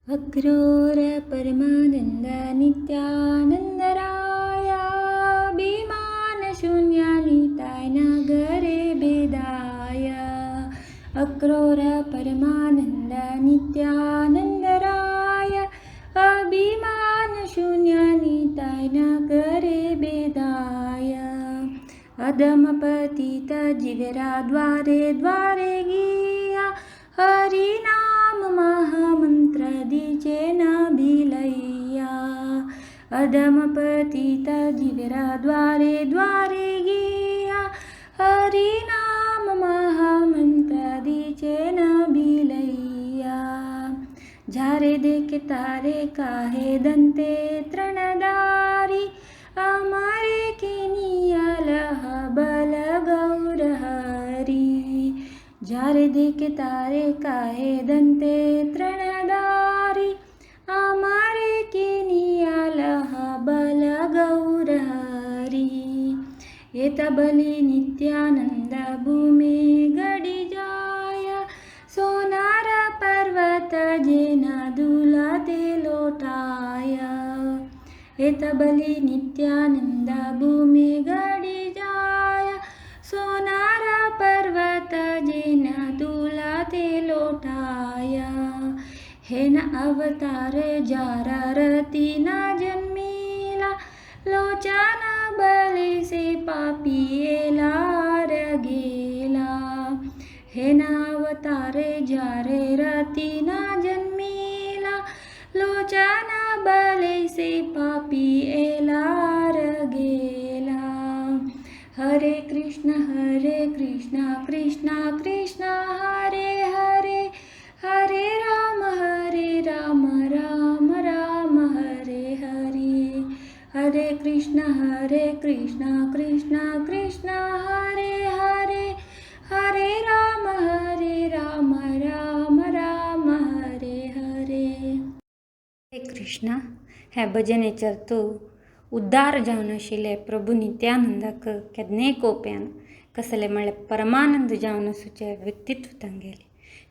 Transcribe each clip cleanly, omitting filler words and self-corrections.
अक्रूर परमानंद नित्यानंद राया, अभिमान शून्य निताय नगरे बेदाया। अक्रूर परमानंद नित्यानंद राया, अभिमान शून्य निताय नगरे बेदाया। अधम पतित जिवेरा द्वारे द्वारे गिया, हरिनाम महामंत्र दिचे न भिलैया। अधम पतित जिवेरा द्वारे द्वारे गिया, हरिनाम महामंत्र दिचे न भिलैया। झारे देखे तारे काहे दंते तृणदारी, अमारे किनियल बल गौर हरी। झारे देखे तारे काहे दंते तृणदारी, अमारे किनियल बल गौर हरी। येत बली नित्यानंद भूमि गडी जाय, सोनार पर्वत जेना दुलाते लोटाय। येत बली नित्यानंद भूमि गडी जाय, सोनार पर्वत जेना दुलाते लोटाय। हेन अवतार जारा रती ना जन्मीला, लोचन बले से पापी एलार गेला। हेन अवतार जारे रती ना जन्मीला, लोचन बले से पापी एलार गेला। हरे कृष्ण कृष्ण कृष्ण हरे हरे, हरे राम राम राम हरे हरे। हरे कृष्ण कृष्ण कृष्ण हरे हरे, हरे राम राम राम हरे हरे। हरे कृष्ण। हे भजनेचर तूं उद्धार जावन आशिल्ले प्रभू नित्यानंदाक केदनेय कोप्यान कसले म्हळ्यार परमानंद जावन आसूचें व्यक्तित्व तांगेलें।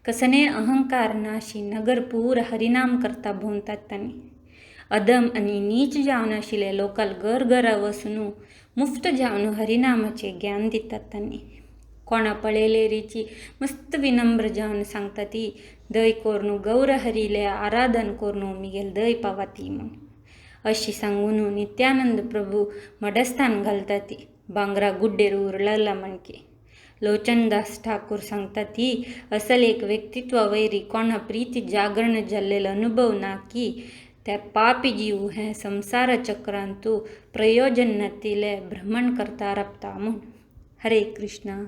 कसने अहंकार नाशी नगर पूर हरिनाम करता भोंवतात तांणी। अदम आनी नीच जावन आशिल्ले लोकल घर घरा वसून मुफ्त जावन हरिनामाचें ज्ञान दितात तांणी। कोणा पळयले रिची मस्त विनम्र जावन सांगता ती दय कोर्नू गौर हरिले आराधन कोर्नू मिगेल दय पावाती म्हूण। अशी सांगून नित्यानंद प्रभू मडस्थान घालता ती बांगरा गुड्डेर उरलला म्हणके। लोचनदास ठाकूर सांगता ती असल एक व्यक्तित्व वैरी कोणा प्रीती जागरण जाल्लेलो अनुभव ना की त्या पापी जीव हें संसार चक्रांतू प्रयोजन नातिले भ्रमण करता राबता म्हूण। हरे कृष्णा।